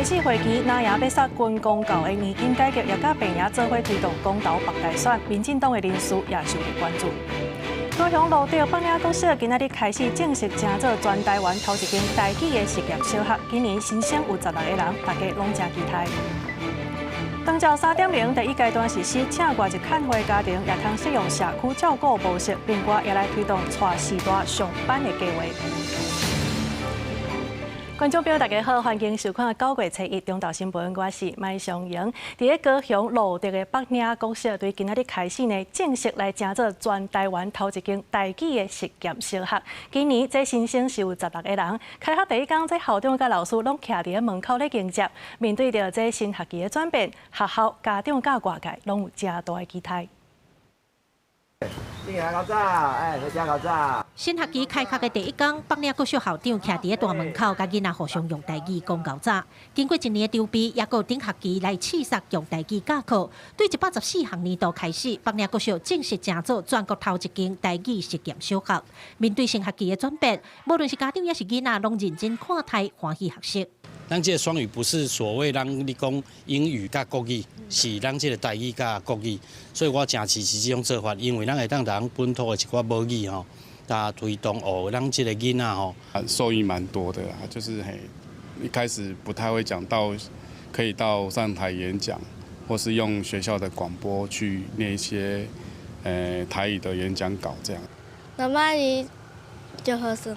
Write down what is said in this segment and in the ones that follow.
第四會期，藍營欲殺軍公教的年金改革，也佮白營做伙推動公投綁大選，民進黨的人士也受到關注。高雄蘆竹北嶺國小今仔日開始正式成做全台灣頭一間台語的實驗小學，今年新生有16個人，大家攏誠期待。長照3.0第一階段實施，請外籍看護家庭也通適用社區照顧模式，另外也來推動帶序大上班的計畫。觀眾朋友，大家好，歡迎收看9月初一中晝新聞，我是麥尚瑩。佇咧高雄蘆竹的北嶺國小，對今仔日開始呢，正式來成做全台灣頭一間台語的實驗小學。今年這新生是有16個人，開學第一工，這校長佮老師攏徛佇咧門口咧迎接。面對著這新學期的轉變，學校、家長佮外界攏有誠大的期待。你來較早，哎，你較早。新學期開學的第一工，北嶺國小校長徛佇咧大門口，佮囡仔互相用台語講厚早。經過一年的籌備，猶閣有頂學期來試實用台語教課。對114學年度開始，北嶺國小正式成做全國頭一間台語實驗小學。面對新學期的轉變，無論是家長抑是囡仔，攏認真看待，歡喜學習。咱這個雙語不是所謂咱你講英語佮國語，是咱這個台語佮國語，所以我誠支持這種做法，因為咱會當咱本土的一寡母語吼，佮推動予咱這個囡仔吼。受益蠻多的啦，就是嘿，一開始不太會講到，可以到上台演講，或是用學校的廣播去念一些，台語的演講稿這樣。媽媽你就好耍。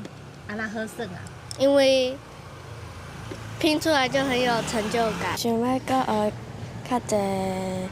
啊哪好耍啊？因為拼出來就很有成就感。想欲閣學較濟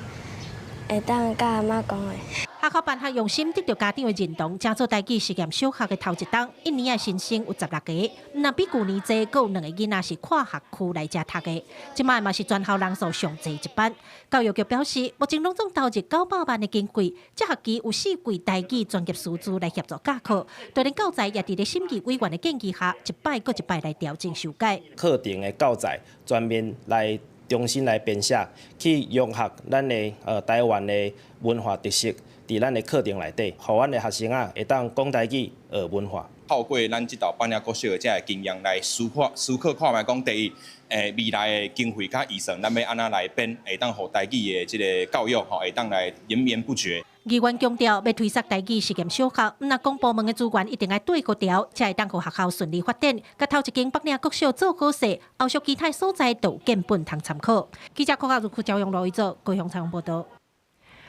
會當佮阿嬤講的。學校辦學用心，得著家長的認同，成做台語實驗小學的頭一冬，一年的新生有16个，毋但比舊年濟，閣有兩個囡仔是跨學區來遮讀的。這擺嘛是全校人數上濟一班。教育局表示，目前攏總投入900萬的經費，這學期有四櫃台語專業師資來協助教課。就連教材也佇咧審議委員的建議下，一擺閣一擺來調整修改。課程的教材全面來重新來編寫，去融合咱的台灣的文化特色。佇咱的課程內底，予阮的學生啊會當講台語、學文化。透過咱這道北嶺國小的這个經驗來思考思考看覓講，第一，未來的經費佮預算，咱欲按怎來編，會當予台語的這个教育吼，會當來延綿不絕。議員強調，欲推捒台語實驗小學，毋但公部門的資源一定愛對個調，才會當予學校順利發展。佮頭一間北嶺國小做好勢，後續其他所在都有建本通參考。記者郭家如區朝陽羅一做高雄採訪報導。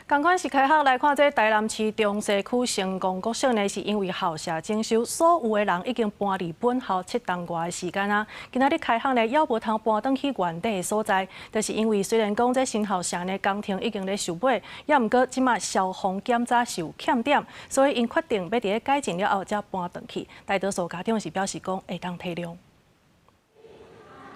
仝款是開學來看，這台南市中西區成功國小呢，是因為校舍整修，所有的人已經搬離本校7冬外的時間啊。今仔日開學呢，猶無通搬轉去原底的所在，就是因為雖然講這新校舍呢工程已經咧收尾，猶毋過這馬消防檢查是有欠點，所以𪜶決定欲佇咧改進了後才搬轉去。大多數家長是表示講會當體諒。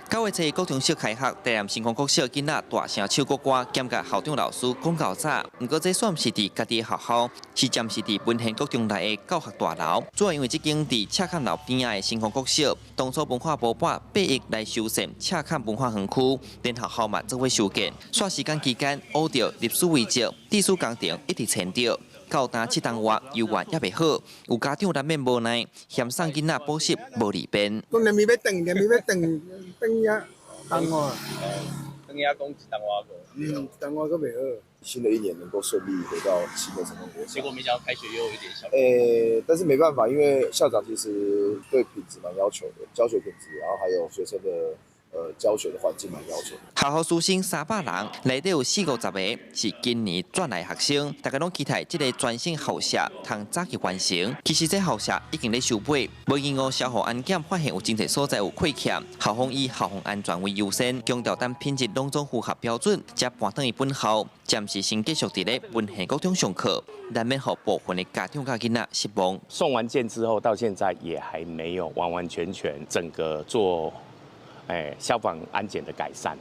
9月初一國中小開學，台南成功國小囡仔大聲唱國歌，兼佮校長老師講厚早。毋過這煞毋是佇家己的學校，是暫時佇文獻國中內的教學大樓。主要因為這間佇赤崁路邊仔的成功國小，當初文化部撥8億來修繕赤崁文化園區，連學校嘛做伙修建。煞時間期間，烏著歷史遺跡、地史工程一直牽著。到今7冬外，猶原猶未好，有家長難免無奈，嫌送囡仔補習無利便。講連咪欲轉，連咪欲轉，轉遐冬外。轉遐講一冬外個。嗯，一冬外閣袂好。新的一年能夠順利回到新的成功國小。結果沒想到開學又有一點小。但是沒辦法，因為校長其實對品質蠻要求的，教學品質，然後還有學生的教學的環境蠻要求。學校師生300人，內底有四五十個是今年轉來學生，大家攏期待這个全新校舍通早日完成。其實這校舍已經咧收尾，無經過消防安檢，發現有真濟所在有虧欠，校方以校方安全為優先，強調等品質攏總符合標準，才搬轉去本校。暫時先繼續佇咧文獻國中上課，難免予部分的家長佮囡仔失望。送完件之後，到現在也還沒有完完全全整個做消防安檢的改善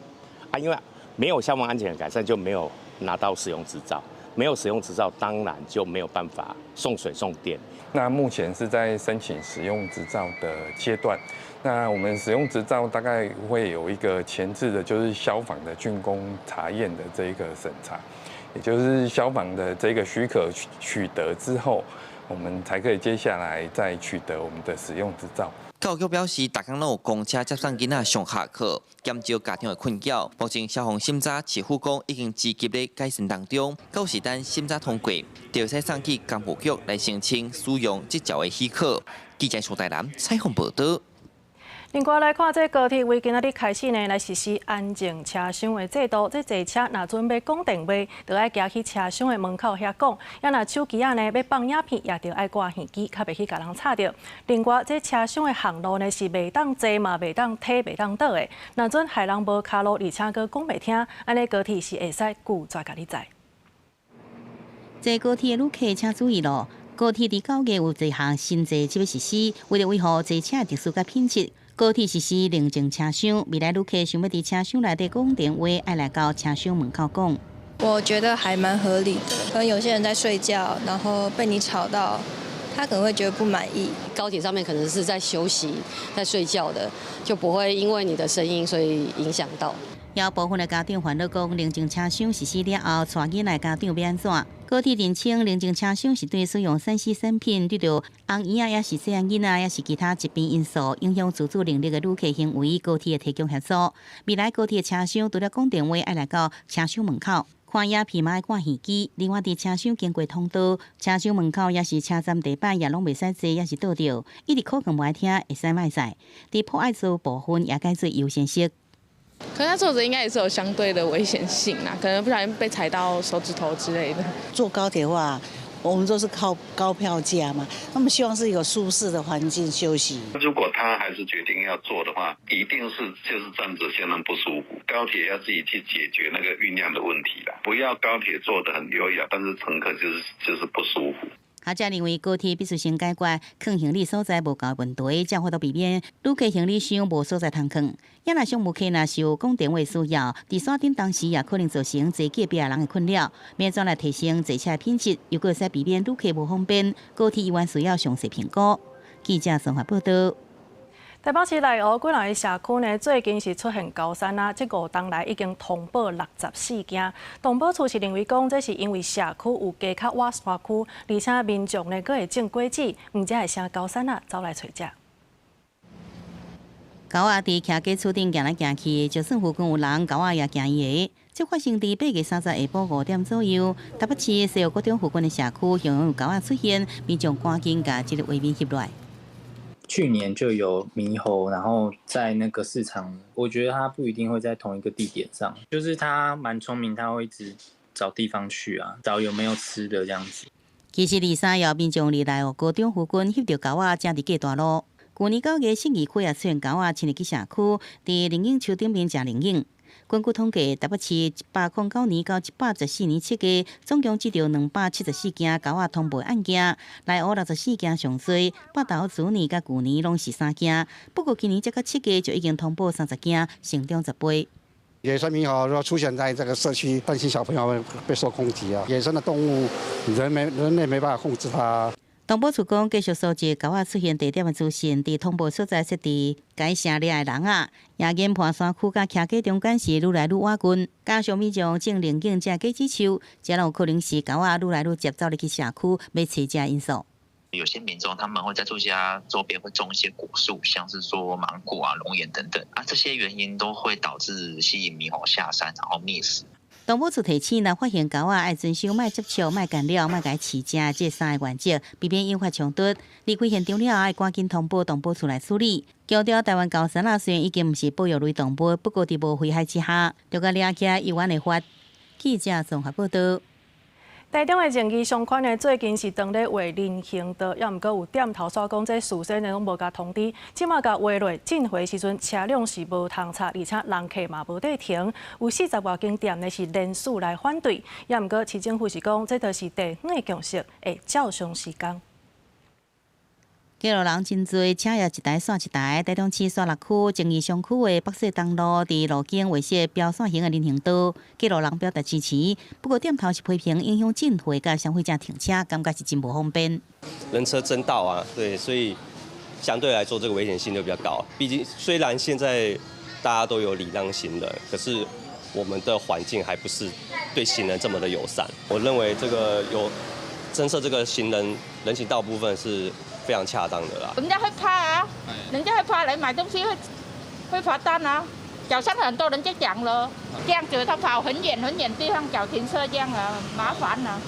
啊，因為沒有消防安檢的改善，就沒有拿到使用執照，沒有使用執照，當然就沒有辦法送水送電。那目前是在申請使用執照的階段。那我們使用執照大概會有一個前置的，就是消防的竣工查驗的這一個審查，也就是消防的這個許可取得之後，我們才可以接下來再取得我們的使用執照。教育局表示，逐工攏有公車接送囡仔上下課，減少家長的困擾。目前消防審查市府講已經積極咧改善當中，到時等審查通過，就會使送去工務局來申請使用執照的許可。記者蘇大南採訪報導。另外來看，這高鐵為今仔日開始呢，來實施安靜車廂的制度。這坐車若準備講電話，就愛行去車廂的門口遐講；抑若手機仔呢欲放影片，也著愛掛耳機，較袂去共人吵著。另外，這車廂的行路呢是袂當坐嘛，袂當推，袂當倒的。若準害人無跤路，而且閣講袂聽，按呢高鐵是會使拒絕共你載。坐高鐵的旅客請注意囉！高鐵佇9月有一項新制這欲實施，為著維護坐車的秩序佮品質。高鐵實施寧靜車廂，未來旅客想欲佇車廂內底講電話，愛來到車廂門口講。我覺得還蠻合理的，可能有些人在睡覺，然後被你吵到，他可能會覺得不滿意。高鐵上面可能是在休息、在睡覺的，就不會因為你的聲音所以影響到。有部分的家長煩惱講，寧靜車廂實施了後，帶囡仔家長欲按怎？高鐵認清寧靜車廂是對使用3C 產品對著紅嬰仔，抑是細漢囡仔，抑是其他疾病因素影響自主能力的旅客行為，高鐵會提供協助。未來高鐵車廂除了講電話，愛來到車廂門口看影片嘛愛掛耳機。另外，佇車廂經過通道、車廂門口，抑是車站地板，也攏袂使坐，抑是倒著。一直可能無愛聽，會使莫載。佇破愛座部分也改做優先席。可是他坐着應該也是有相對的危險性啦，可能不小心被踩到手指頭之類的。坐高鐵的話，我們都是靠高票價嘛，那麼希望是一個舒適的環境休息。如果他還是決定要坐的話，一定是就是站着相當不舒服。高鐵要自己去解決那個運量的問題啦，不要高鐵坐得很優雅，但是乘客就是不舒服。學者認為高鐵必須先解決囥行李所在無夠問題，才有法度避免旅客行李箱無所在通囥。抑若商務客若是有講電話需要，佇山頂當時也可能造成坐隔壁人的困擾。欲按怎來提升坐車品質，又閣會使避免旅客無方便，高鐵猶原需要詳細評估。記者綜合報導。台北市內湖幾若个社區呢，最近是出現高山啊，這5冬來已經通報64件。動保處是認為講，這是因為社區有加較倚山區，而且民眾呢閣會種果子，毋知會啥高山仔走來揣食。狗仔佇徛家厝頂行來行去，就算附近有人，狗仔也驚伊个。這發生佇8月30下晡5點左右，台北市西湖國中附近的社區，向有狗仔出現，民眾趕緊共這个畫面翕落來。去年就有獼猴，然後在那個市場，我覺得它不一定會在同一個地點上，就是它蠻聰明，它會一直找地方去啊，找有沒有吃的這樣子。其實23號民眾佇內湖高中附近翕著狗仔，正佇過大路。舊年9月，信義區也出現狗仔侵入去社區，佇靈隱樹頂面食靈隱。根據統計，台北市109年到114年7月，總共接著274件狗仔通報案件，內湖64件上濟，北投去年佮舊年攏是3件。不過今年才到7月就已經通報30件，成長10倍。野生獼猴若出現在這個社區，擔心小朋友被受攻擊啊！野生的動物，人類沒辦法控制它。動保處講，繼續收集狗仔出現地點的資訊，佇通報所在設置該城掠的籠仔，也研判山區佮徛家中間是愈來愈倚近，加上民眾種靈境這果子樹，這攏有可能是狗仔愈來愈捷走入去社區，欲揣食因素。有些民眾他們會在住家周邊會種一些果樹，像是說芒果啊、龍眼等等啊，這些原因都會導致吸引獼猴下山，然後覓食。動保處提醒，若發現狗仔，愛遵守莫接觸、莫干擾、莫共飼食這三个原則，避免引發衝突。離開現場了後，愛趕緊通報動保處來處理。強調台灣高山仔雖然已經毋是保育類動物，不過佇無危害之下，著共掠起來猶原會罰。記者綜合報導。台中的正義商圈呢，最近是當咧畫人行道，抑毋過有店頭煞講，這事先呢攏無共通知，這馬共畫落進貨時陣，車輛是無通插，而且人客嘛無地停，有40外間店呢是連署來反對，抑毋過市政府是講，這就是地方的共識，會照常施工。街路人真濟，車也一台煞一台。台中市沙鹿區正義商區的北勢東路，佇路肩畫設標線型的人行道，街路人表達支持。不過店頭是批評影響進貨佮消費者停車，感覺是真無方便。人車爭道啊，對，所以相對來說這個危險性就比較高。畢竟雖然現在大家都有禮讓行人，可是我們的環境還不是對行人這麼的友善。我認為這個有增設這個行人人行道部分是非常恰當的啦。人家會怕啊，人家會怕來買東西會罰單啊。早上很多人就講了，這樣子他跑很遠很遠地方找停車這樣啊，麻煩啊。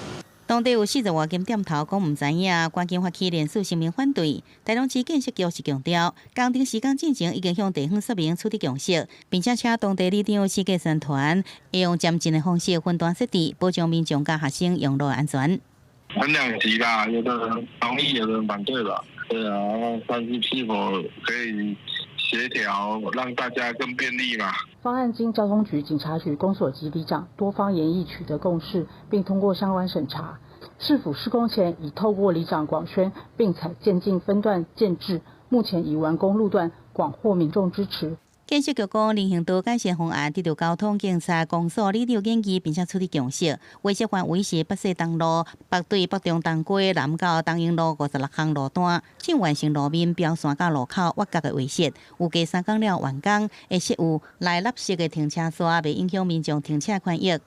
當地有40外間店頭講毋知影，趕緊發起連署聲明反對。台中市建設局是強調，工程施工進前已經向地方說明取得共識，並且請當地里長設計宣傳，會用漸進的方式分段設置，保障民眾佮學生用路安全。很兩極啦，有的人同意，有的人反對吧。對啊，但是是否可以協調，讓大家更便利嘛？方案經交通局、警察局、公所及里長多方研議取得共識，並通過相關審查。市府施工前已透過里長廣宣，並採漸進分段建置，目前已完工路段，廣獲民眾支持。建設局講，人行道改善方案得到交通警察、公所里長研議，並且取得共識。畫設範圍是北勢東路北對北中東街南到東營路56巷路段，將完成路面標線佮路口挖角的畫設，預計3工了完工，會設有內立式的停車帶，袂影響民眾停車權益。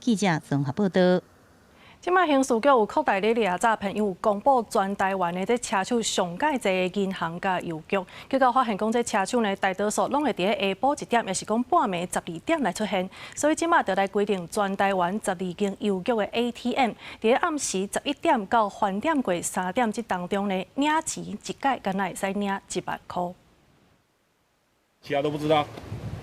記者綜合報道。這擺刑事局有擴大咧掠詐騙，有公布全台灣的這車手上蓋濟的銀行佮郵局，結果發現講這車手呢，大多數攏會佇咧下晡1點，抑是講半暝12點來出現，所以這擺就來規定全台灣12間郵局的 ATM，佇咧暗時11點到翻點過3點這當中呢，領錢一擺干焦會使領1萬箍。其他都不知道，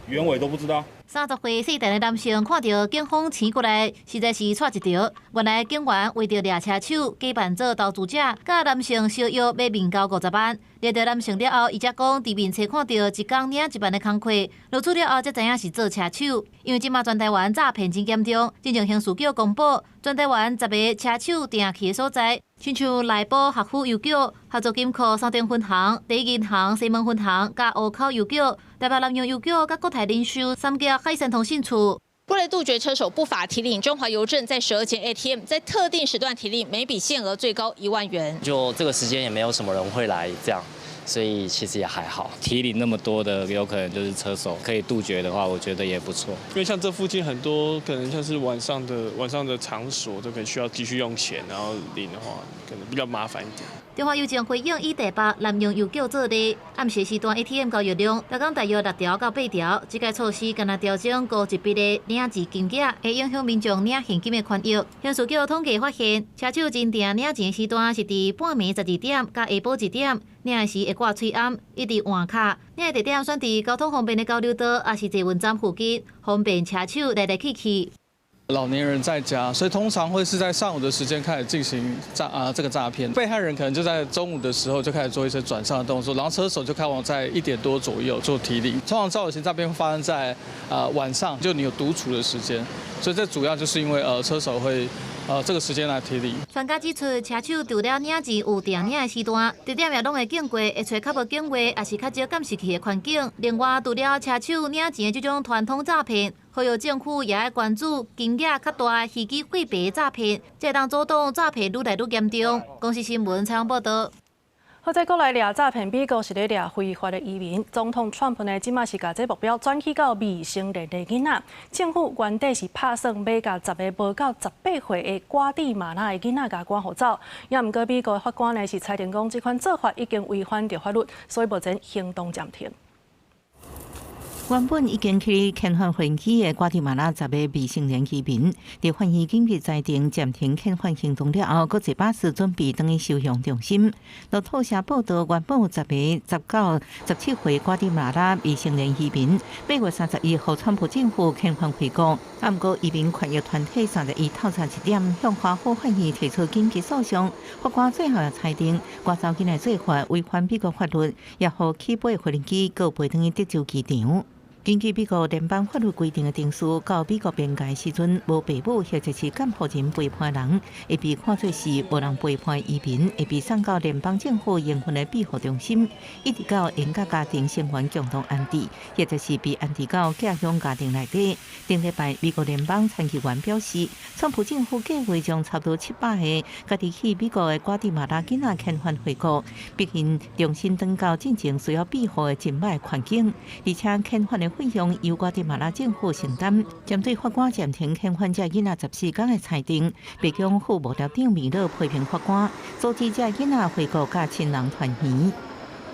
原委都不知道。30歲姓陳的男性看著警方請過來，實在是掣一著。原來警員為著掠車手，假扮做投資者，佮男性相約買面交50萬。掠著男性了後，伊才講佇面冊看著一工領1萬的工課，錄取了後才知影是做車手。因為這馬全台灣詐騙真嚴重，進前刑事局公布全台灣10个車手定去的所在，親像內埔學府郵局、合作金庫三重分行、第一銀行西門分行、佮湖口郵局、台北南洋郵局、佮國泰人壽三家海山通信處。為了杜絕車手不法提領，中華郵政在12間 ATM 在特定時段提領，每筆限額最高1萬元。就這個時間也沒有什麼人會來這樣，所以其實也還好。提領那麼多的，有可能就是車手可以杜絕的話，我覺得也不錯。因為像這附近很多可能像是晚上的場所都可以需要繼續用錢，然後領的話，可能比較麻煩一點。中華郵政回應以台北南洋郵局做例，暗時時段 ATM 交易量，逐工大約6條到8條。這個措施干焦調整高一筆的領錢金額，會影響民眾領現金的權益。刑事局統計發現，車手真正領錢時段是佇半暝12點佮下晡1點，領時會掛喙罨，一直換卡。領的地點選佇交通方便的交流道，抑是捷運站附近，方便車手來來去去。老年人在家，所以通常會是在上午的時間開始進行詐啊這個詐騙。被害人可能就在中午的時候就開始做一些轉賬的動作，然後車手就開往在1點多左右做提領。通常詐騙型詐騙會發生在晚上，就你有獨處的時間，所以這主要就是因為車手會這個時間來提領。專家指出，車手除了領錢有定領的時段，地點也攏會經過，會揣較無警衛，抑是較少監視器的環境。另外，除了車手領錢的這種傳統詐騙，呼籲政府也愛關注金額較大、虛擬貨幣詐騙，這會當阻擋詐騙愈來愈嚴重。公視新聞採訪報導。好，再過來掠詐騙，美國是咧掠非法的移民。總統川普呢，這馬是共這目標轉去到未成年的囡仔。政府原底是拍算欲共10個無夠18歲的瓜地馬拉的囡仔共趕予走，也毋過美國的法官呢是裁定講，這款做法已經違反著法律，所以目前行動暫停。原本已經去遣返飛機的瓜地馬拉10個未成年移民，佇法院緊急裁定暫停遣返行動了後，閣坐巴士準備轉去收容中心。路透社報導，原本有10個10到17歲瓜地馬拉未成年移民，8月31號川普政府遣返回國。啊，毋過移民權益團體31透早1點向華府法院提出緊急訴訟，法官最後也裁定，趕走囡仔做法違反美國法律，也予起飛飛行機閣飛轉去德州機場。根據美國聯邦法律規定的程序，到美國邊界時陣，無父母或者是監護人陪伴人，會被看做是無人陪伴移民，會被送到聯邦政府營運的庇護中心，一直到𪜶佮家庭成員共同安置，或者是被安置到寄養家庭內底。頂禮拜，美國聯邦參議員表示，川普政府計劃將差不多700個家己去美國的瓜地馬拉囡仔遣返回國，逼𪜶重新轉到進前需要庇護的真䆀環境，而且遣返的費用由瓜地馬拉政府承擔。針對法官暫停遣返這囡仔14工的裁定，白宮副幕僚長米勒批評法官阻止這囡仔回國佮親人團圓。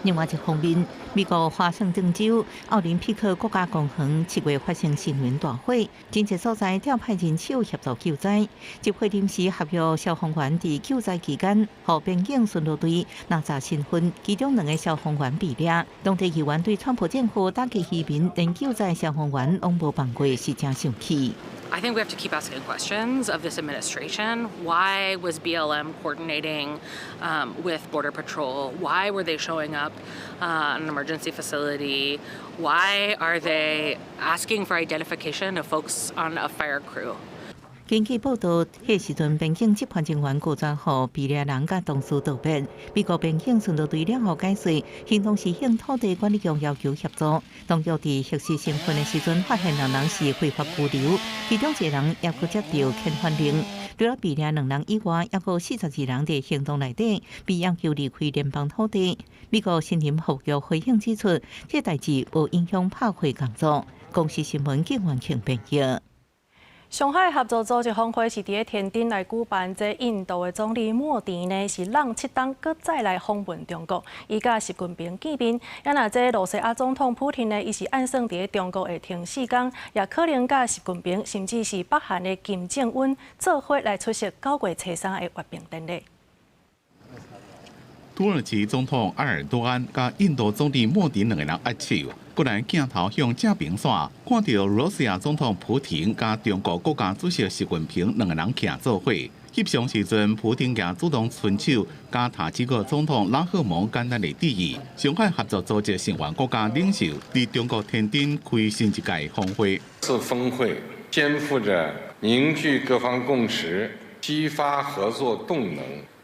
另外一方面，美國華盛頓州奧林匹克國家公園7月發生森林大火，真濟所在調派人手協助救災。這批臨時合約消防員佇救災期間，予邊境巡邏隊拿查身份，其中兩个消防員被掠。當地議員對川普政府打擊移民，連救災消防員攏無放過，是誠生氣。 I think we have to keep asking questions of this administration. Why was BLM coordinating with Border Patrol? Why were they showing up at an emergency facility? Why are they asking for identification of folks on a fire crew? 根據報道，彼時陣邊境執法人員拒絕予被掠人佮同事道別。美國邊境巡邏隊了後解釋，行動是向土地管理局要求協助。當局佇核實身份的時陣，發現兩人是非法居留，其中一個人猶閣接著遣返令。除了被掠兩人以外，猶閣42人佇行動內底被要求離開聯邦土地。美國森林服務局回應指出，這代誌無影響拍火工作。公視新聞警員慶編譯。上海合作組織峰會是佇咧天津來舉辦，這印度的總理莫迪呢是挵7冬，閣再來訪問中國，伊佮習近平見面。啊若這羅西亞總統普廷呢，伊是按算佇咧中國會停4工，也可能佮習近平，甚至是北韓的金正恩做伙來出席9月初3的閱兵典禮。土耳其總統埃爾多安佮印度總理莫迪兩个人握手，過來鏡頭向正邊線，看著羅西亞總統普廷佮中國國家主席習近平兩个人徛做伙。翕相時陣，普廷也主動伸手，佮塔吉克總統拉赫蒙簡單的致意。上海合作組織成員國家領袖佇中國天津開新一屆峰會。此峰會肩負著凝聚各方共識、激發合作動能、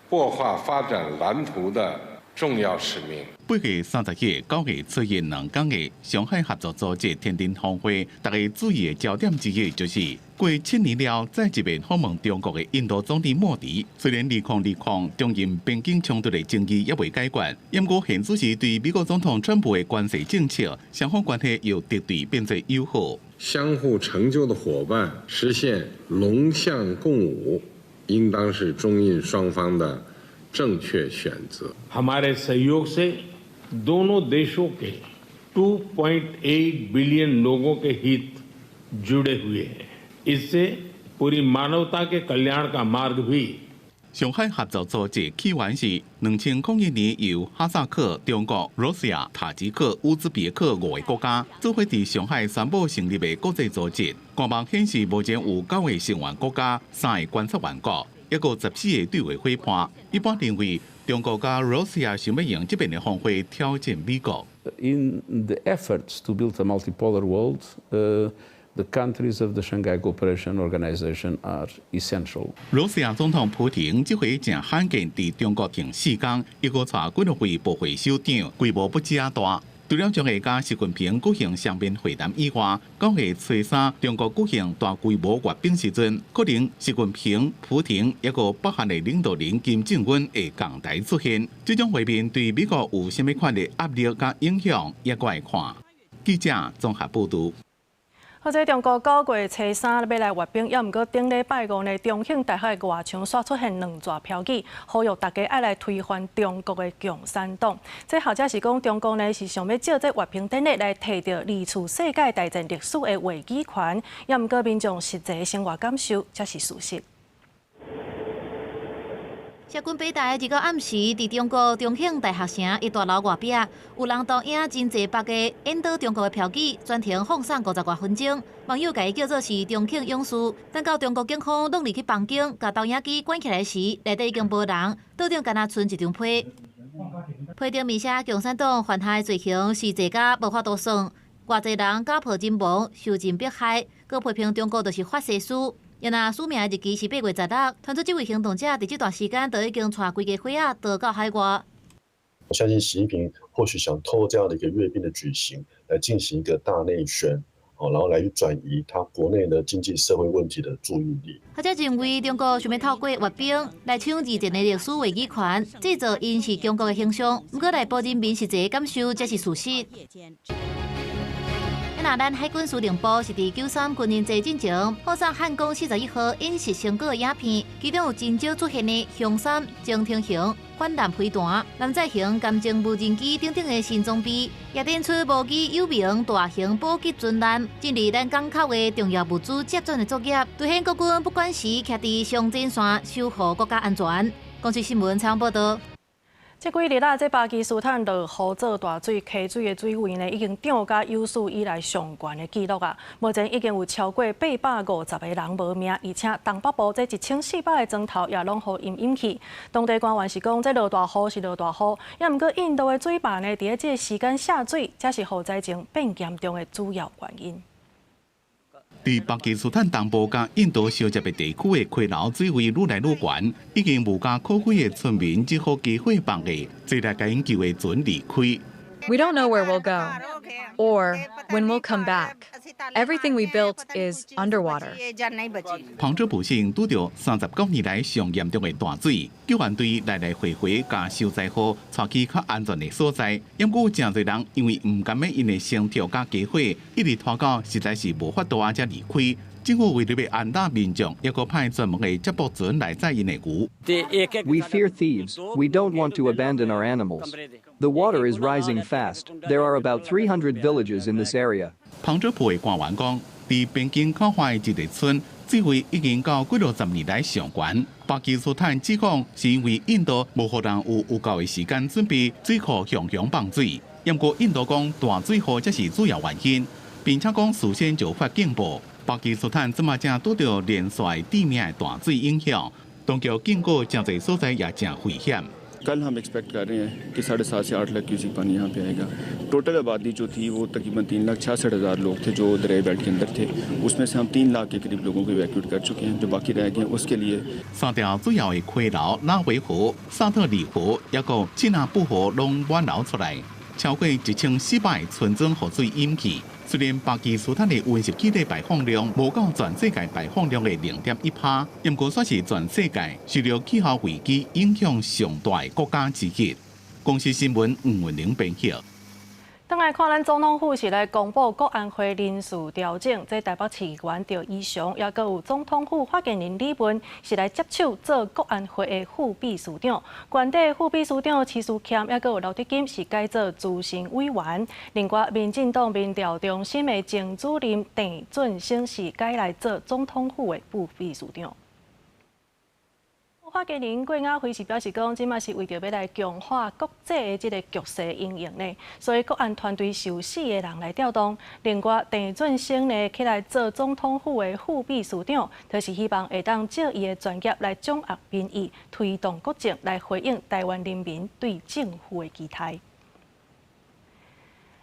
擘畫發展藍圖的重要使命。8月30日、9月初12天的上海合作組織天津峰會，大家注意的焦點之一就是過7年了再一遍訪問中國的印度總理莫迪。雖然2020中印邊境衝突的爭議猶未解決，毋過現此時對美國總統川普的關稅政策，雙方關係由敵對變做友好。相互成就的夥伴，實現龍象共舞，應當是中印雙方的正確選擇。 हमारे सहयोग से दोनों देशों के 2.8 बिलियन लोगों के हित जुड़े हुए हैं। इससे पूरी मानवता के कल्याण का मार्ग भी。上海合作組織起源是2001年由哈薩克、中國、羅西亞、塔吉克、烏茲別克五个國家做伙佇上海宣布成立的國際組織。官網顯示，目前有九个成員國家、三个觀察員國，抑閣14个對話夥伴。一般認為，中國佮羅西亞想欲用這遍的峰會挑戰美國。 In the efforts to build a multipolar world, the countries of the Shanghai Cooperation Organization are essential. 羅西亞總統普廷這回誠罕見佇中國停4工，抑閣帶幾若位部會首長，規模不止大。除了將會佮習近平舉行雙邊會談以外，9月初3中國舉行大規模閱兵時陣，可能習近平、普廷抑閣北韓的領導人金正恩會仝台出現。這種會面對美國有啥物款的壓力佮影響，猶閣愛看。記者綜合報導。好，這中國9月初3欲來閱兵，猶毋過頂禮拜五呢，中興大學的外牆煞出現兩逝標語，呼籲大家愛來推翻中國的共產黨。這學者是講，中國呢是想欲藉這閱兵典禮來提著二次世界大戰歷史的話語權，猶毋過民眾實際生活感受才是事實。社軍北大二號暗時，佇中國中興大學城一大樓外壁，有人投影真濟百個引導中國的標語，全程放送50外分鐘。網友共伊叫做是中興勇士。等到中國警方攏入去房間，共投影機關起來時，內底已經無人，桌頂干焦賰一張批。批頂面寫共產黨犯下的罪行是濟甲無法度算，偌濟人家破人亡，受盡迫害，閣批評中國就是法西斯。若署名的日期是8月16，傳出這位行動者佇這段時間就已經帶規家伙仔逃到海外。我相信習近平或許想透過這樣的一個閱兵的舉行，來進行一個大內宣，哦，然後來去轉移他國內的經濟社會問題的注意力。學者認為，中國想欲透過閱兵來搶二戰的歷史話語權，製造𪜶是強國的形象。毋過，內部人民實際感受才是事實。那咱海軍司令部是佇93軍人節進前，放送漢光41號演習成果的影片，其中有真少出現的雄三、蜻蜓型反艦飛彈、艦載型艦偵無人機等等的新裝備，也展出無機有名大型補給船艦進入咱港口的重要物資接轉的作業，凸顯國軍不管時徛佇上前線守護國家安全。公視新聞採訪報道。這幾日啊，這巴基斯坦落雨做大水，溪水的水位呢已經漲甲有史以來上懸的紀錄啊！目前已經有超過850個人無命，而且東北部這1400個莊頭也攏予淹淹去。當地官員是講，這落大雨是落大雨，也毋過印度的水壩呢，佇咧這個時間下水，才是予災情變嚴重的主要原因。佇巴基斯坦東部佮印度相接的地區的溪流水位愈來愈懸，已經無家可歸的村民只好加伙放下，坐來共𪜶救的船離開。 We don't know where we'll go or when we'll come back. Everything we built is underwater. 旁遮普省拄著39年來上嚴重的大水，救援隊來來回回共受災戶帶去較安全的所在。毋過誠濟人因為毋甘欲𪜶的牲畜佮家伙，一直拖到實在是無法度啊，才離開。政府為著欲安撫民眾，猶閣派專門的接駁船來載𪜶的牛。 We fear thieves. We don't want to abandon our animals. The water is rising fast. There are about 300 villages in this area. 旁遮普的官員講，佇邊境口岸的一個村，水位已經到幾落十年來上懸。巴基斯坦指控是因為印度無予人有夠的時間準備水庫向向放水，毋過印度講大水禍才是主要原因，並且講事先就發警報。巴基斯坦這馬正拄著連續致命的大水影響，當局警告誠濟所在也誠危險。 कल हम एक्सपेक्ट कर रहे हैं कि 7.5 से 8 लाख क्यूसिक पानी यहाँ पे आएगा। टोटल आबादी जो थी, वो तकरीबन 3,66,000 लोग थे जो दरियाई बेल्ट के अंदर थे। उसमें से हम 3 लाख के करीब लोगों को इवैक्यूएट कर चुके हैं। जो बाकी रह गए हैं, उसके लिए 三條主要的溪流，拉維河、薩特里河，抑閣चि納布河攏滿流出來，超過1400個村莊予水淹去。雖然巴基斯坦的溫室氣體排放量無到全世界排放量的0.1趴，毋過煞是全世界受著氣候危機影響上大的國家之一。公視新聞吳文玲編譯。轉來看，咱總統府是來公布國安會人事調整，這台北市議員趙怡翔，抑閣有總統府發言人李文是來接手做國安會的副秘書長。官邸副秘書長徐思謙，抑閣有劉德金是改做資深委員。另外，民進黨民調中心的前主任鄭俊生是改來做總統府的副秘書長。發言人郭雅輝是表示講，這馬是為著欲來強化國際的這个局勢因應呢，所以國安團隊是有四个人來調動。另外，鄭俊生呢起來做總統府的副秘書長，就是希望會當借伊的專業來掌握民意，推動國政，來回應台灣人民對政府的期待。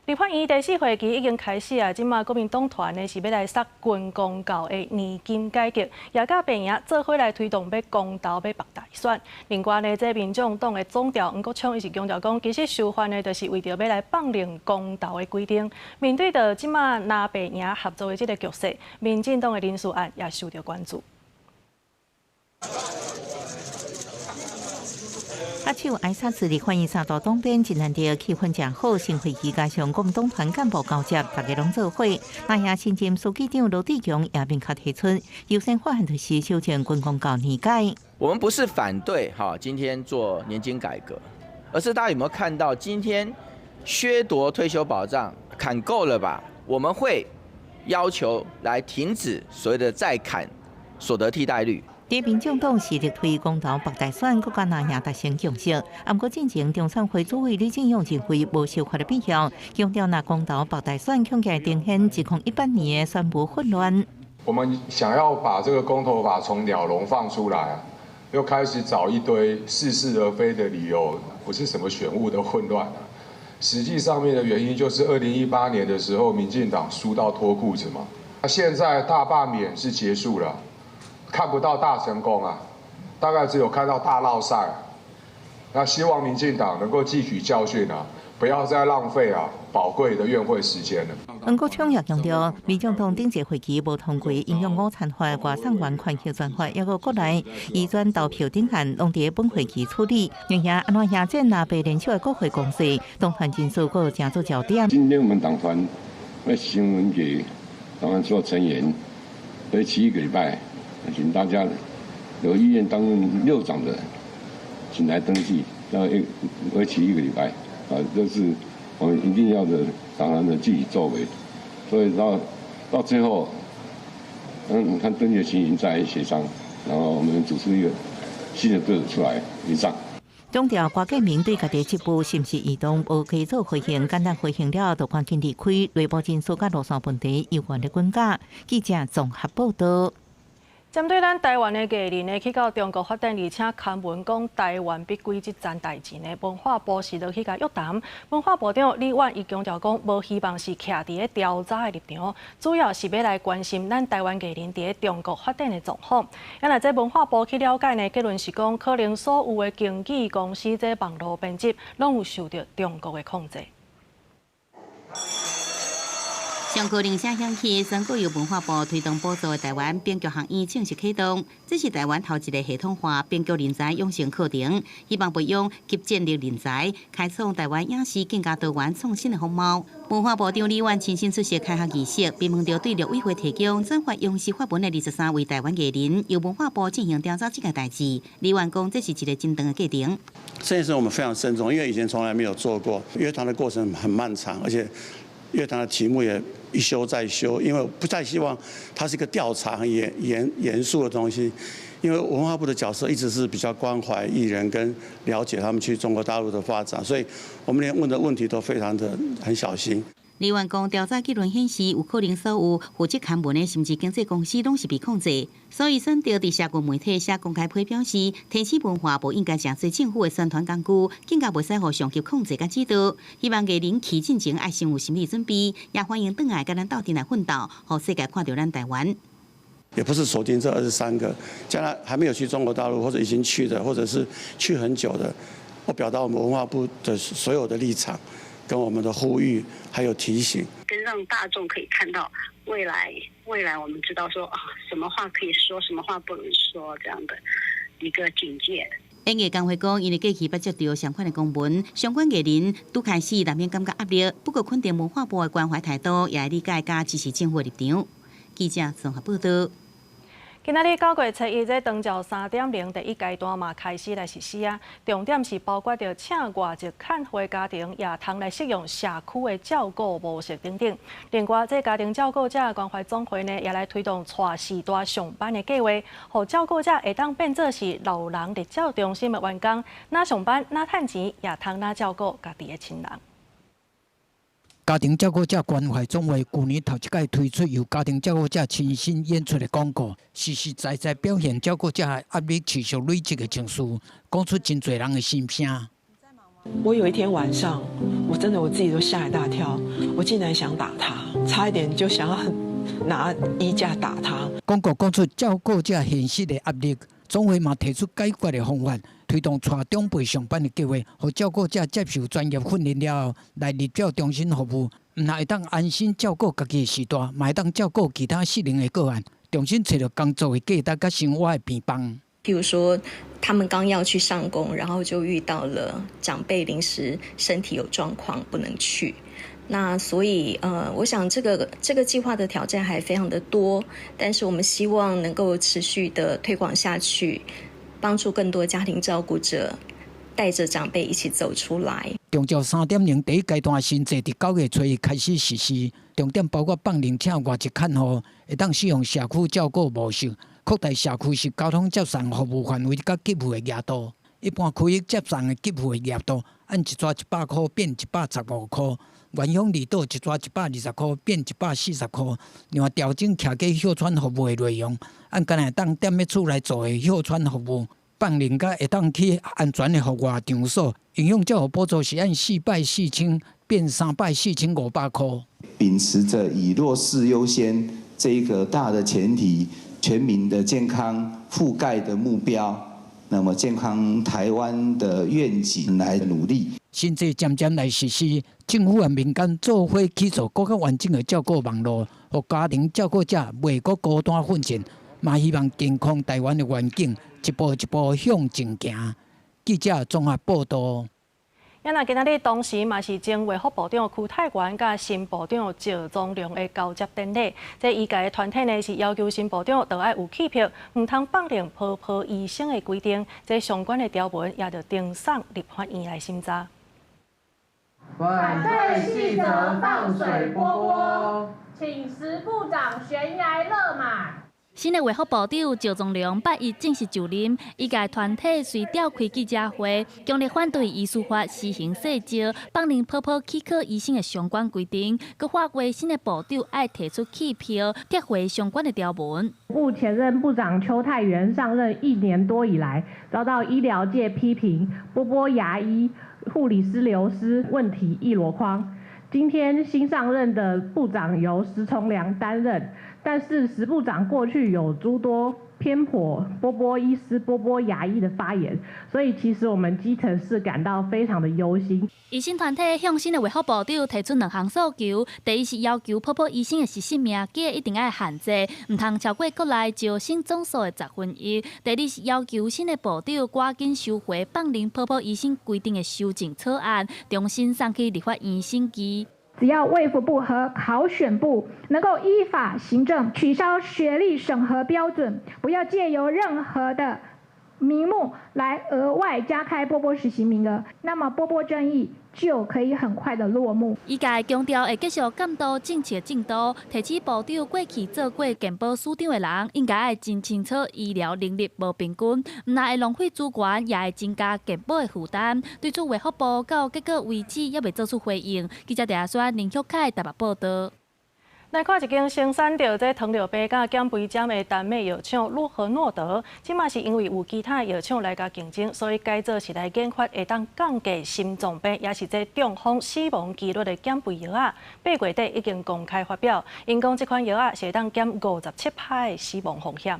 立法院第四會期已經開始啊！這馬國民黨團呢是欲來殺軍公教的年金改革，也佮白營做伙來推動欲公投欲罷大選。另外呢，這民眾黨的總召黃國昌伊是強調講，其實修法呢，就是為著欲來放任公投的規定。面對著這馬藍白營合作的這个局勢，民進黨的人事案也受著關注。阿手挨沙子立法院三道東邊真難得氣氛誠好，新會期加上國民黨團幹部交接，大家攏做伙。那也新任書記長羅智強也明確提出，優先法案就是修正軍公教年改。我們不是反對哈，今天做年金改革，而是大家有沒有看到今天削奪退休保障砍夠了吧？我們會要求來停止所謂的再砍所得替代率。佇民進黨是力推公投罷大選，閣佮藍營達成共識。毋過進前中選會主委李進勇認為無修法的必要，強調若公投罷大選，恐驚呈現2018年的選務混亂。我們想要把這個公投法從鳥籠放出來啊，又開始找一堆似是而非的理由，不是什麼選務的混亂啊。實際上面的原因就是2018年的時候，民進黨輸到脫褲子嘛。那現在大罷免是結束了。看不到大成功啊，大概只有看到大落賽。那希望民進黨能夠汲取教訓啊，不要再浪費啊寶貴的院會時間了。黃國昌也強調，民進黨頂一會期無通過營養午餐法、外送員權益專法，抑閣國內移轉投票等案，攏佇本會期處理。然而，按怎贏戰藍白聯手的國會攻勢，黨團人數閣成做焦點。今天我們黨團会行文给党团所有成员，为期一个礼拜，请大家有意愿担任六长的，请来登记，要一为期一个礼拜，啊，这是我们一定要的党团的具体作为，所以到最后，看登记的情形再协商，然后我们组出一个新的队伍出来以上。强调郭建明对家己职务是毋是异动，无加做回应，简单回应了后，就赶紧离开。内部人事佮路线问题犹原咧滚架。记者综合报道。针对咱台湾的艺人呢，去到中國發展，而且刊文講台灣必歸這層代誌呢，文化部是落去共約談。文化部長李婉伊強調講，無希望是徛佇咧調查的立場，主要是欲來關心咱台灣藝人佇咧中國發展的狀況。啊，若這文化部去了解呢，結論是講，可能所有的經紀公司這網路編輯，攏有受著中國的控制。上個鈴聲響起，宣告由文化部推動補助的台灣編劇學院正式啟動。這是台灣頭一个系統化編劇人才養成課程，希望培養及戰略人才，開創台灣影視更加多元創新的風貌。文化部長李婉親身出席開學儀式，並問著對陸委會提供轉發央視發文的23位台灣藝人，由文化部進行調查這個代誌。李婉講，這是一個真長的過程。這件事我們非常慎重，因為以前從來沒有做過。約談的過程很漫長，而且約談的題目也一修再修，因為不太希望它是一個調查很嚴肅的東西。因為文化部的角色一直是比較關懷藝人跟了解他們去中國大陸的發展，所以我們連問的問題都非常的很小心。李婉講，調查結論顯示，有可能所有負責刊文的，甚至經紀公司攏是被控制，所以選擇佇社群媒體寫公開批表示，提醒文化部應該誠做政府的宣傳工具，更加袂使予上級控制佮指導。希望藝人去進前愛先有心理準備，也歡迎轉來佮咱鬥陣來奮鬥，予世界看著咱台灣。也不是鎖定這23個，將來還沒有去中國大陸或者已經去的，或者是去很久的，我表達我們文化部的所有的立場。跟我們的呼籲還有提醒，跟讓大眾可以看到未來，未來我們知道說啊，什麼話可以說，什麼話不能說，這樣的一個警戒。演藝工會講，因為過去捌接著相款的公文，相關藝人拄開始難免感覺壓力，不過肯定文化部的關懷態度，也會理解佮支持政府的立場。記者綜合報道。今仔日9月初1，這長照3.0第一階段嘛開始來實施啊。重點是包括著請外籍看護家庭，也通來適用社區的照顧模式等等。另外，這家庭照顧者關懷總會呢，也來推動帶序大上班的計劃，予照顧者會當變做是老人日照中心的員工，若上班若趁錢，也通若照顧家己的親人。家庭照顧者關懷總會舊年頭一擺推出由家庭照顧者親身演出的廣告，實實在在表現照顧者壓力持續累積的情緒，講出真濟人的心聲。我有一天晚上，我真的我自己都嚇一大跳，我竟然想打他，差一點就想要拿衣架打他。廣告講出照顧者現實的壓力，總會嘛提出解決的方法。推動帶長輩上班的計劃，予照顧者接受專業訓練了後，來日照中心服務，毋但會當安心照顧家己的序大，嘛會當照顧其他失能的個案。重新揣著工作的價值佮生活的陪伴。譬如說，他們剛要去上工，然後就遇到了長輩臨時身體有狀況不能去。那所以，我想這個計劃的挑戰還非常的多，但是我們希望能夠持續的推廣下去。幫助更多家庭照顧者帶著長輩一起走出來。長照3.0第一階段新制佇9月初1開始實施，重點包括放任請外籍看護，會當使用社區照顧模式，擴大社區式交通接送服務範圍佮給付的額度。一般區域接送的給付的額度，按一逝100箍變115箍；原鄉離島一逝120箍變140箍。另外調整徛家歇喘服務的內容，按干焦會當踮咧厝內做的歇喘服務，放任佮會當去安全的戶外場所。營養照護補助是按4擺4000變3擺4500箍。秉持著以弱勢優先這一個大的前提，全民的健康覆蓋的目標。那麼健康台灣的願景來努力。新制漸漸來實施，政府和民間做伙去做閣較完整的照顧網路，予家庭照顧者袂閣孤單奮戰，嘛希望健康台灣的願景一步一步向前行。記者綜合報道。啊，今仔日同時嘛是前衛福部長邱泰源佮新部長趙宗良的交接典禮。這醫界的團體呢是要求新部長著愛有氣魄，毋通放任波波醫生的規定。這相關的條文也著呈送立法院來審查。反對細則放水波波，請石部長懸崖勒馬。新的衛福部長趙宗良拜一正式就任，醫界團體隨召開記者會，強烈反對醫師法施行細則，放任波波許可醫生的相關規定，閣喊話新的部長愛提出棄票，撤回相關的條文。部前任部長邱泰源上任一年多以來，遭到醫療界批評，波波牙醫、護理師流失問題一籮筐。今天新上任的部長由石崇良擔任。但是石部長過去有諸多偏頗波波醫師、波波牙醫的發言，所以其實我們基層是感到非常的憂心。醫生團體向新的衛福部長提出兩項訴求，第一是要求波波醫生的實習名額一定愛限制，毋通超過國內招生總數的1/10。第二是要求新的部長趕緊收回放任波波醫生規定的修正草案，重新送去立法院審議。只要衛福部和考選部能夠依法行政，取消學歷審核標準，不要借由任何的名目來額外加開波波實習名額，那麼波波爭議就可以很快的落幕。醫界強調會繼續監督政策進度，提醒部長過去做過健保署長的人，應該愛真清楚醫療能力無平均，毋但會浪費資源，也會增加健保的負擔。對此，衛福部到結果為止猶未做出回應。記者鄭宣林旭凱台北報道。來看一間生產著這糖尿病佮減肥針的丹麥藥廠諾和諾德，這馬是因為有其他藥廠來共競爭，所以改做是來研發會當降低心臟病，也是這中風死亡幾率的減肥藥仔。8月底已經公開發表，𪜶講這款藥仔是會當減57%的死亡風險。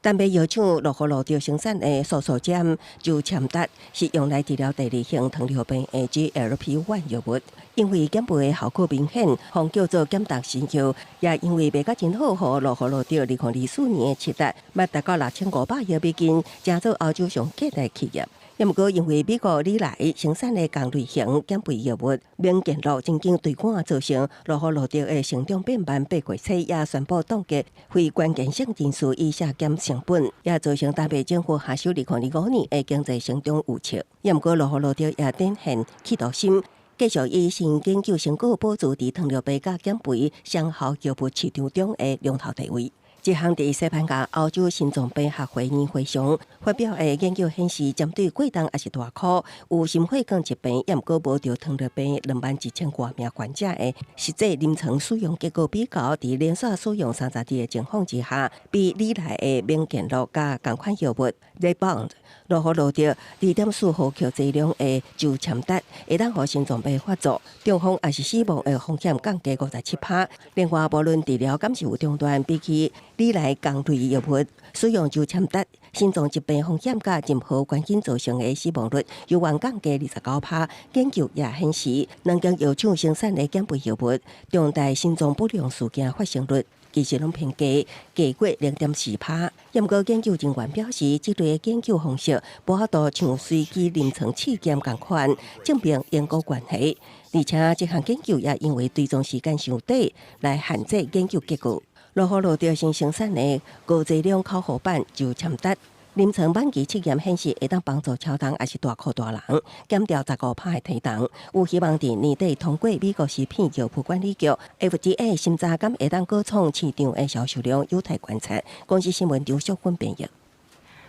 丹麥藥廠諾和諾德生產的素素針就簽達是用來治療第二型糖尿病的 GLP-1 藥物，因為減肥的效果明顯，予叫做減重神藥，也因為賣甲真好，予諾和諾德2024年的市值，嘛達到6500億美金，成做歐洲上價的企業。也毋過，因為美國禮來生產的同類型減肥藥物免健樂曾經對抗造成諾和諾德的成長變慢，8月初也宣布凍結非關鍵性人事以削減成本，也造成丹麥政府下修2025年的經濟成長預測。也毋過，諾和諾德也展現企圖心，繼續以新研究成果保持佇糖尿病佮減肥雙效藥物市場中的龍頭地位。這項佇西班牙歐洲心臟病學會年會上發表的研究顯示，針對過重抑是大箍有心血管疾病，也毋過無著糖尿病21,000外名患者的實際臨床使用結果比較，佇連續使用30日的情況之下，比禮來的免健樂佮仝款藥物 Zepbound 諾和諾德2.4毫克劑量的就簽達，會當予心臟病發作、中風抑是死亡的風險降低57%。另外，無論治療敢是有中斷，比起禮來仝類藥物使用就簽達，心臟疾病風險佮任何原因造成的死亡率，猶原降低29%。研究也顯示，兩間藥廠生產的減肥藥物，重大心臟不良事件發生率其實攏偏低，低過0.4%。毋過研究人員表示，這類研究方式無法度像隨機臨床試驗仝款證明因果關係，而且這項研究也因為追蹤時間傷短來限制研究結果。諾和諾德新生產的高劑量口服版就簽達，臨床晚期測驗顯示會當幫助超重抑是大箍大人減掉15%的體重，有希望佇年底通過美國食品藥物管理局 FDA 審查，敢會當閣創市場的銷售量有待觀察。公視新聞張淑芬編譯。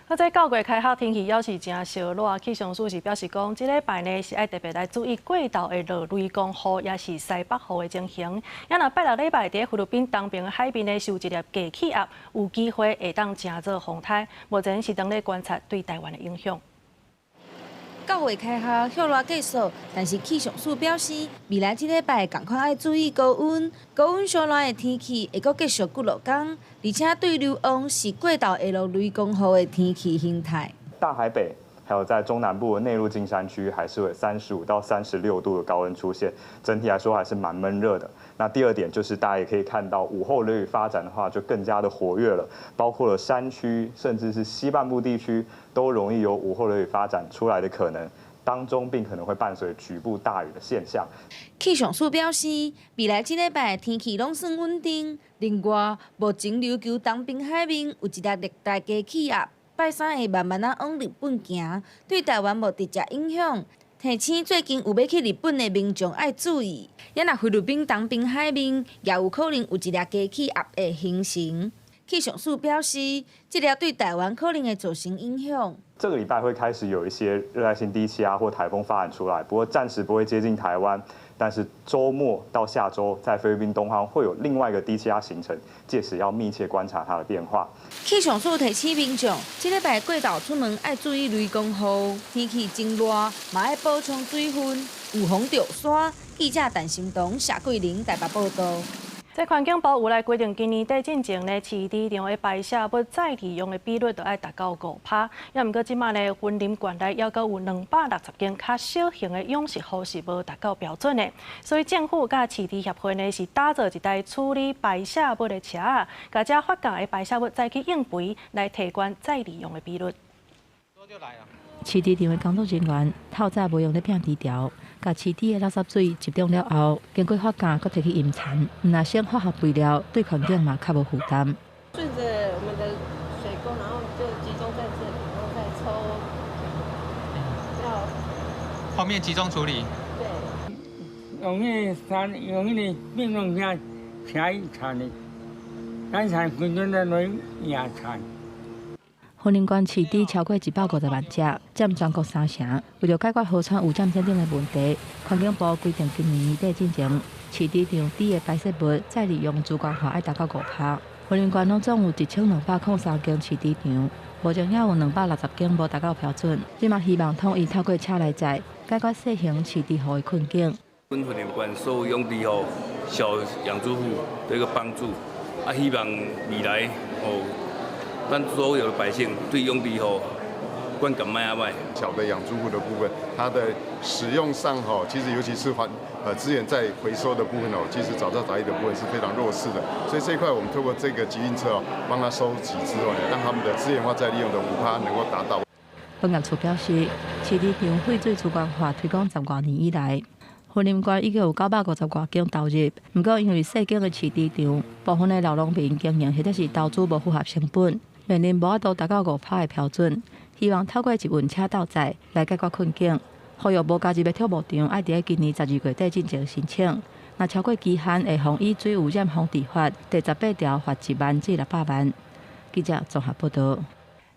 啊，這九月開學天氣猶是誠燒熱，氣象署是表示講，這禮拜呢是愛特別來注意過晝會落雷公雨，抑是西北雨的情形。啊，若拜六禮拜佇菲律賓東邊的海邊呢，是有一粒低氣壓，有機會會當成做風颱。目前是當咧觀察對台灣的影響。九月開學，暑熱繼續，但是氣象署表示，未來這禮拜仝款愛注意高溫，高溫燒熱的天氣會閣繼續幾落工，而且對流風是過晝會落雷公雨的天氣形態。大台北還有在中南部的內陸近山區，還是會35到36度的高溫出現，整體來說還是蠻悶熱的。那第二點就是大家也可以看到，午後雷雨發展的話，就更加的活躍了，包括了山區，甚至是西半部地區，都容易有午後雷雨發展出來的可能。當中並可能會伴隨局部大雨的現象。氣象署表示，未來這禮拜天氣攏算穩定。另外，目前琉球東邊海面有一粒熱帶低氣壓，拜三會慢慢仔往日本行，對台灣無直接影響。提醒最近有欲去日本的民眾愛注意，也若菲律賓東邊海面也有可能有一粒低氣壓會形成。氣象署表示，這粒對台灣可能會造成影響。這個禮拜會開始有一些熱帶性低氣壓或颱風發展出來，不過暫時不會接近台灣。但是週末到下週，在菲律賓東方會有另外一個低氣壓形成，屆時要密切觀察它的變化。氣象署提醒民眾，這禮拜過晝出門愛注意雷公雨，天氣真熱，嘛愛補充水分，預防著沙。記者陳心彤、謝桂玲台北報道。這環境部有來規定，今年底進前呢，飼豬場的排泄物再利用的比率都愛達到5%。也毋過這馬呢，雲林縣內猶閣有260間較小型的養殖戶是無達到標準的，所以政府佮飼豬協會呢是打造一台處理排泄物的車，共這發酵的排泄物載去應肥，來提懸再利用的比率。飼豬場的工作人員透早無閒咧拚豬條，共飼豬的垃圾水集中了後，經過發酵，閣提去陰田，毋若省化學肥料，對環境嘛較無負擔。順著我們的水溝，然後就集中在這裡，然後再抽。要後面集中處理。對。用彼个山，用彼個電動車車去鏟的，咱鏟規陣在來野鏟。雲林縣飼豬超過150萬隻，佔全國三成。為著解決河川污染等等的問題，環境部規定今年年底進前，飼豬場豬的排泄物再利用資源化愛達到5%。雲林縣攏總有1203間飼豬場，目前猶有260間無達到標準。這馬希望統一透過車來載，解決細型飼豬戶的困境。阮雲林縣所有養豬戶、小養豬戶的一個幫助，啊，希望未來哦。咱所有的百姓對養豬戶觀感莫仔歹。小的養豬戶的部分，它的使用上吼，其實尤其是環資源再回收的部分哦，其實藻渣雜液的部分是非常弱勢的。所以這一塊我們透過這個集運車哦，幫他收集之後呢，讓他們的資源化再利用的5%能夠達到。農業處表示，飼豬場廢水資源化推廣十外年以來，雲林縣已經有950外間投入，毋過因為細間的飼豬場，部分的老農民經營或者是投資無符合成本，面臨無法度達到5%的標準，希望透過集運車斗載來解決困境。呼籲無加入的畜牧場，愛佇今年12月底進前申請，若超過期限，會予依水污染防治法第18條罰1萬至600萬。記者綜合報道。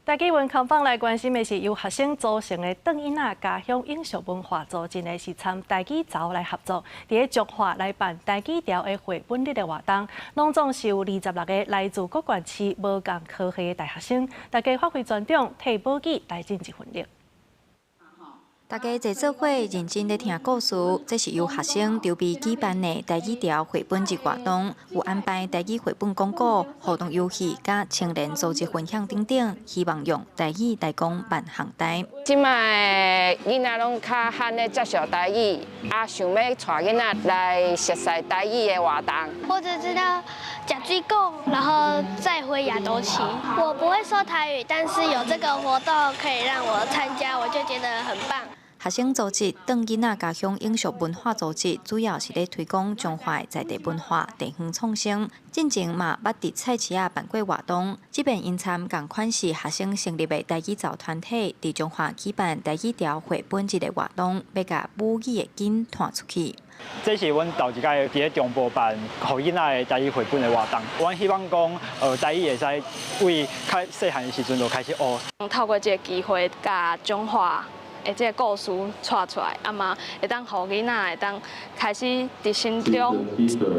台語文康放來關心的是由學生組成的轉囡仔家鄉永續文化組織呢，是參台語巢來合作，佇咧彰化來辦台語潮的繪本日的活動，攏總是有26個來自各縣市無仝科系的大學生，大家發揮專長，提母語來盡一份力。大家坐做伙認真咧聽故事，這是由學生籌備舉辦的台語潮繪本日活動，有安排台語繪本講古、互動遊戲、佮青年組織分享等等，希望用台語來講萬項代。這擺囡仔攏較罕咧接受台語，啊，想欲帶囡仔來熟悉台語的活動。我只知道食水果，然後再回亞東旗。我不會說台語，但是有這個活動可以讓我參加，我就覺得很棒。學生組織轉囡仔家鄉永續文化組織，主要是咧推廣彰化在地文化、地方創生。進前嘛捌佇菜市仔辦過活動，這擺𪜶參仝款是學生成立的台語巢團體，佇彰化舉辦台語潮繪本日的活動，欲共母語的根傳出去。這是阮頭一擺佇咧中部辦予囡仔的台語繪本的活動。阮希望講，台語會使為較細漢的時陣就開始學。透過這個機會，共彰化的這個故事帶出來，啊嘛會當予囡仔會當開始佇心中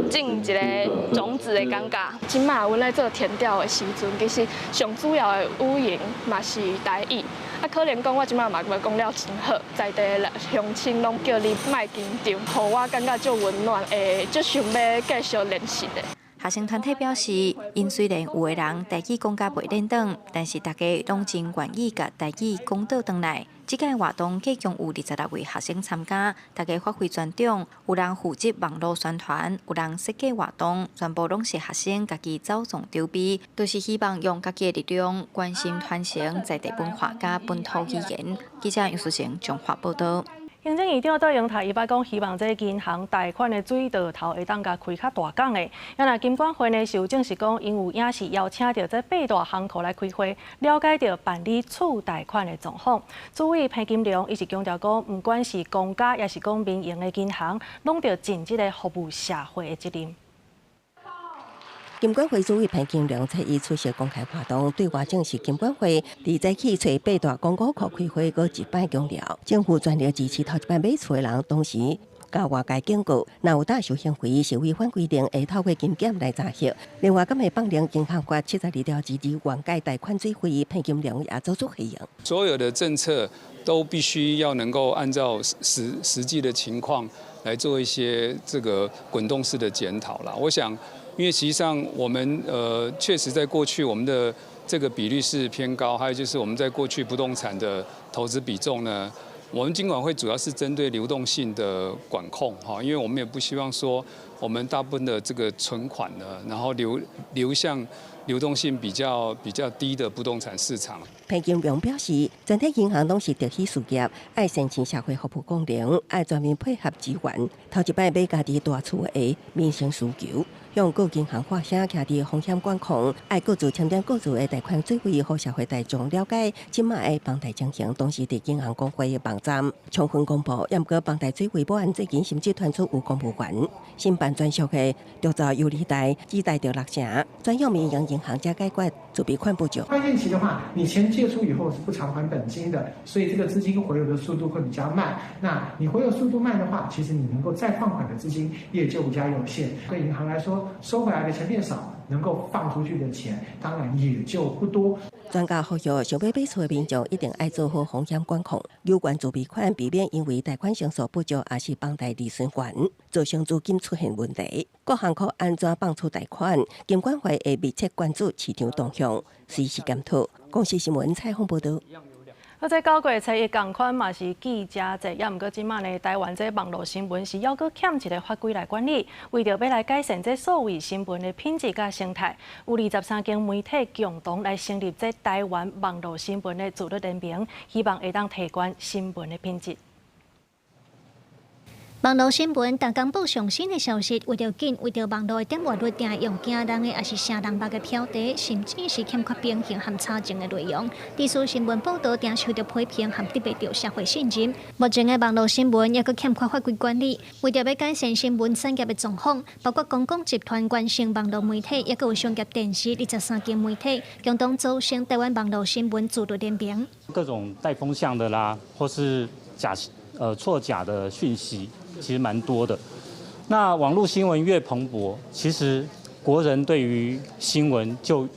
種一个種子的感覺。這馬阮咧做田調的時陣，其實上主要的語言嘛是台語。啊，可能講我這馬嘛無講了真好，在地的鄉親攏叫你莫緊張，予我感覺足溫暖，會足想欲繼續練習的。學生團體表示，𪜶雖然有的人台語講甲袂輪轉，但是大家攏真願意共台語講倒轉來。這屆活動計共有26位學生參加，大家發揮專長，有人負責網路宣傳，有人設計活動，全部攏是學生家己走創籌備，都是希望用家己的力量關心傳承在地文化佮本土語言。記者楊淑賢綜合報導。行政院長卓榮泰伊捌講，希望這銀行貸款的水道頭會當共開較大工的。啊若金管會呢是有證實講，𪜶有影是邀請著這八大行庫來開會，了解著辦理次貸款的狀況。主委彭金龍伊是強調講，毋管是公家抑是講民營的銀行，攏著盡這个服務社會的責任。金管會主委彭金龍初一出席公開活動，對外證實金管會佇早起揣八大公股庫開會，閣一擺強調，政府全力支持頭一擺買厝的人，同時共外界警告，若有詐售行為是違反規定，會透過金檢來查核。另外，敢會放任銀行法72條之二緩解貸款水費，彭金龍也做出回應。所有的政策都必須要能夠按照實際的情況來做一些這個滾動式的檢討啦。我想。因為實際上，我們確實在過去我們的這個比率是偏高，還有就是我們在過去不動產的投資比重呢，我們金管會主要是針對流動性的管控哈，因為我們也不希望說我們大部分的這個存款呢，然後流向流動性比較低的不動產市場。彭金龍表示，全體銀行攏是特許事業，愛善盡社會服務功能，愛全面配合支援。頭一擺買家己大厝的民生需求，向各銀行發聲，徛佇風險管控，愛各自簽訂各自的貸款水費，予社會大眾了解這馬的房貸情形。同時，佇銀行公會的網站充分公布，毋過房貸水費保案最近甚至傳出有公務員申辦專屬的鑄造優利貸，只貸著6成，專用民營銀行才解決自備款不足。寬限期的話，你錢借出以後是不償還本金的，所以這個資金回流的速度會比較慢。那你回流速度慢的話，其實你能夠再放款的資金也就比較有限。對銀行來說，收回來的錢變少，能夠放出去的錢當然也就不多。專家呼籲，想欲買厝的民眾一定愛做好風險管控，有關自備款，避免因為貸款成數不足，抑是房貸利息懸，造成資金出現問題。各行庫按怎放出貸款，金管會會密切關注市場動向，隨時檢討。公視新聞採訪報導。啊，這九月初一仝款嘛是記者節，也毋過這馬呢，台灣這網路新聞是猶閣欠一个法規來管理，為著欲來改善這數位新聞的品質佮生態，有23間媒體共同來成立這台灣網路新聞的自律聯盟，希望會當提懸新聞的品質。網路新聞逐工報上新的消息，為著緊，為著網路的點閱率，定用驚人的，抑是啥人捌的標題，甚至是欠缺平衡和查證的內容。致使新聞報導定受著批評和得袂著社會信任。目前的網路新聞猶閣欠缺法規管理，為著欲改善新聞產業的狀況，包括公共集團、關心網路媒體，抑閣有商業電視23間媒體，共同組成台灣網路新聞自律聯盟。各種帶風向的啦，或是錯假的訊息。其實蠻多的。那網絡新聞越蓬勃，其實國人對於新聞就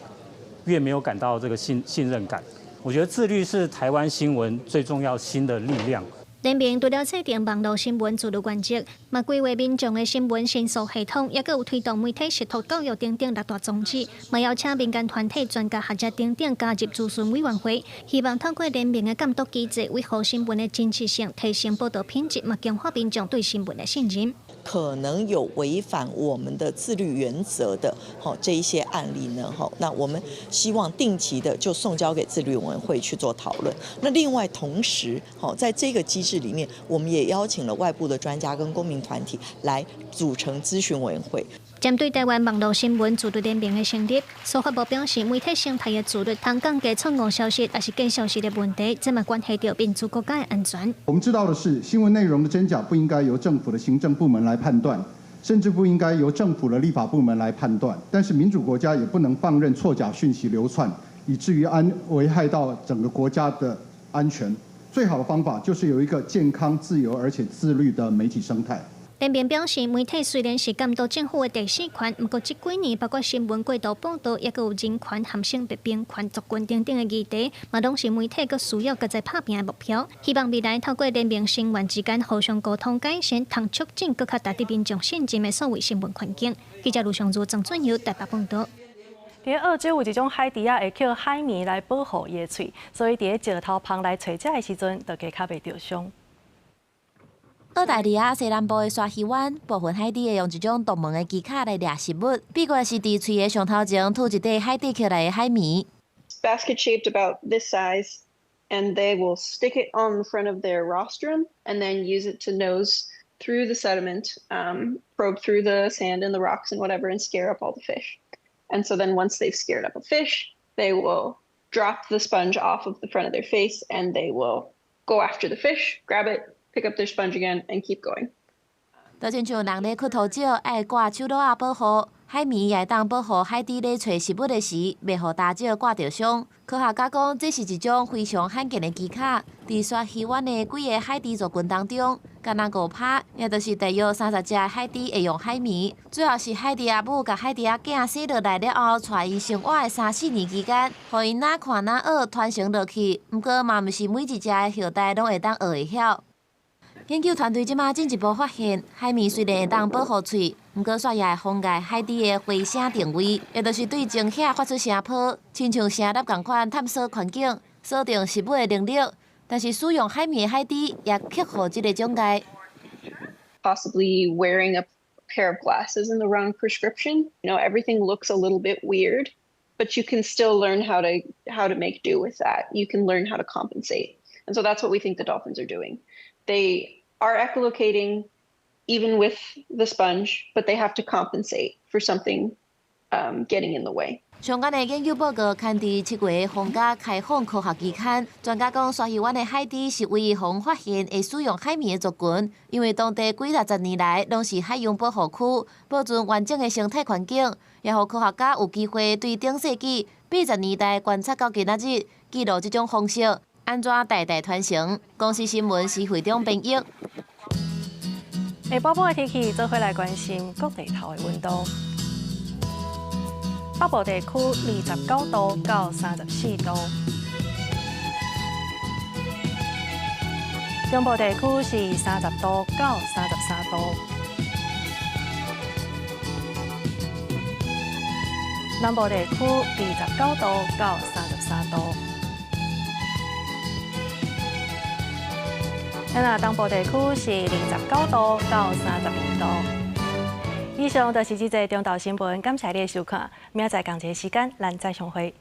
越沒有感到這個信任感。我覺得自律是台灣新聞最重要新的力量。聯盟除了制定網路新聞自律原則，嘛規劃民眾的新聞申訴系統，抑閣有推動媒體食透教育等等六大宗旨，嘛邀請民間團體、專家學者等等加入諮詢委員會，希望透過聯盟的監督機制，維護新聞的真實性，提升報導品質，嘛強化民眾對新聞的信任。可能有違反我們的自律原則的，吼這一些案例呢，吼，那我們希望定期的就送交給自律委員會去做討論。那另外同時，吼，在這個機制裡面，我們也邀請了外部的專家跟公民團體來組成諮詢委員會。針對台灣網路新聞自律聯盟的成立，司法部表示，媒體生態的自律，通降低錯誤消息抑是假消息的問題，這嘛關係著民主國家的安全。我們知道的是，新聞內容的真假不應該由政府的行政部門來判斷，甚至不應該由政府的立法部門來判斷。但是民主國家也不能放任錯假訊息流竄，以至於危害到整個國家的安全。最好的方法就是有一個健康、自由而且自律的媒體生態。联盟表示，媒體雖然是監督政府的第四權，毋過這幾年包括新聞過度報導，抑閣有人權和性別平權族群等等的議題，嘛攏是媒體閣需要閣再拍拚的目標。希望未來透過聯盟成員之間互相溝通改善，通促進閣較值得民眾信任的數位新聞環境。記者盧尚如、曾俊佑台北報導。佇澳洲有一種海豬仔會靠海綿來保護伊的喙，所以佇咧石頭縫來揣食的時陣，就加較袂著傷。澳大利亞西南部的沙魚灣，部分海豬會用一種獨門的技巧來掠食物，秘訣是佇喙的上頭前吐一塊海底殼內的海綿。 Basket shaped about this size, and they will stick it on the front of their rostrum, and then use it to nose through the sediment, probe through the sand and the rocks and whatever, and scare up all the fish. And so then once they've scared up a fish, they will drop the sponge off of the front of their face, and they will go after the fish, grab it, pick up their sponge again, and keep going. 就親像人咧囥塗石，愛掛手橐仔保護海綿，也會當保護海豬咧揣食物的時，袂予礁石割著傷。科學家講，這是一種非常罕見的技巧。佇沙魚灣的幾个海豬族群當中，敢若5%，也就是大約30隻海豬會用海綿。主要是海豬仔母共海豬仔囝生落來了後，帶𪜶生活的三四年期間，予𪜶若看若學傳承落去。毋過嘛，毋是每一隻後代攏會當學會曉。研究團隊這馬進一步發現，海綿雖然會當保護喙，毋過煞也會妨礙海豬的回聲定位，也就是對前額發出聲波，親像聲納仝款探索環境、鎖定食物的能力。但是使用海綿的海豬也克服這个障礙。 Possibly wearing a pair of glasses in the wrong prescription. Everything looks a little bit weird, but you can still learn how to make do with that. You can learn how to compensate. And so that's what we think the dolphins are doing. They are echolocating even with the sponge, but they have to compensate for something getting in the way. 相關的研究報告刊佇7月皇家開放科學期刊。專家講，沙魚灣的海豬是唯一予發現會使用海綿的族群，因為當地幾六十年來攏是海洋保護區，保存完整的生態環境，也予科學家有機會對頂世紀80年代觀察到今仔日，記錄這種方式按怎代代傳承。公視新聞施會長編譯。下晡晡的天氣，做伙來關心各地頭的溫度。北部地區29度到34度，中部地區是30度到33度，南部地區29度到33度。那東部地區是29度到32度。以上就是這節中晝新聞，感謝你的收看，明仔載仝一个時間，咱再相會。